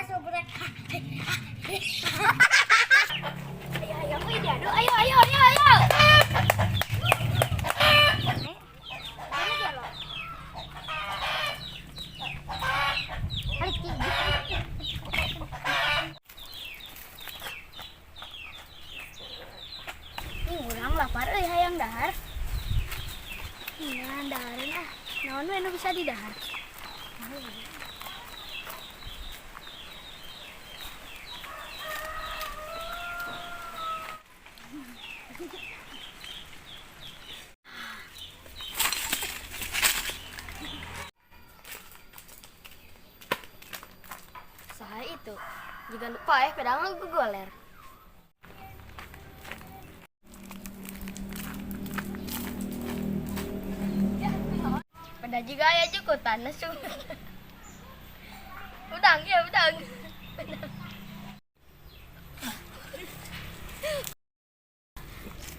Subrek. Ayo, ayo, wih, diadu. Ayo, ayo, ayo, ayo. Ini dia loh. Balik, Ki. Ih, urang lapar euy, hayang dahar. Iya, dahareun ah. Naon we nu bisa didahar? Saha itu? Jika lupa ya, pedang goler. Pada juga ya cukup tanah. Udang ya, udang.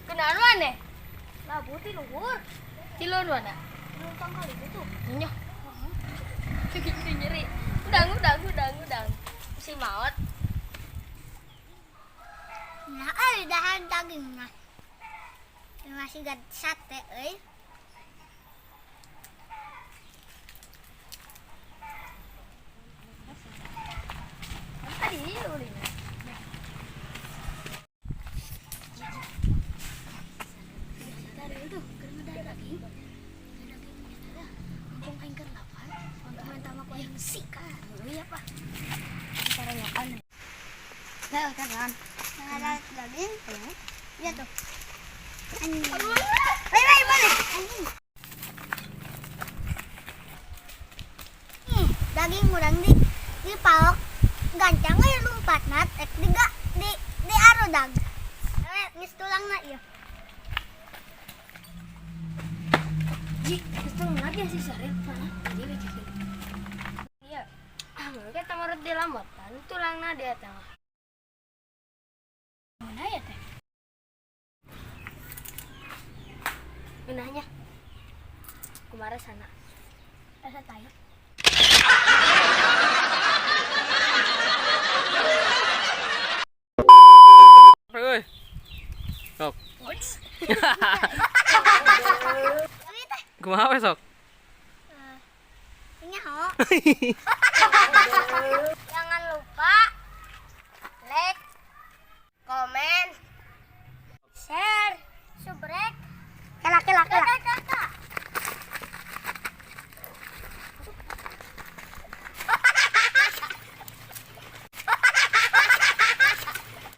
Kenal mana? Labu ti luhur. Ti luhur mana? Luhur tangkal itu tuh. Nyoh. Gitu nyeri. Udang, udang, udang, udang. Si maot. Nah, euy, dahan daging mah. Masih gak sate euy. Tadi ulinya. Tadi itu keur ngedar daging. Daging eta mumpung aing keur lapar, untuk minta mah ku aing sikat. Iya, Pak. Caranya kan. Nah, kan kan. Nah, ada daging. Iya tuh. Anjing. Woi, woi, boleh. Anjing. Daging urang di paok gancang we lompatna ek di ga, di arudag. Eh, geus tulangna ieu. Ji, itu lagi sih sare. Mana? Jadi we. Iya. Ah, mereka tamarut di lambotan, tulangna di atas. Mana ya teh? Gunanya. Kumara sana. Rasa tayo.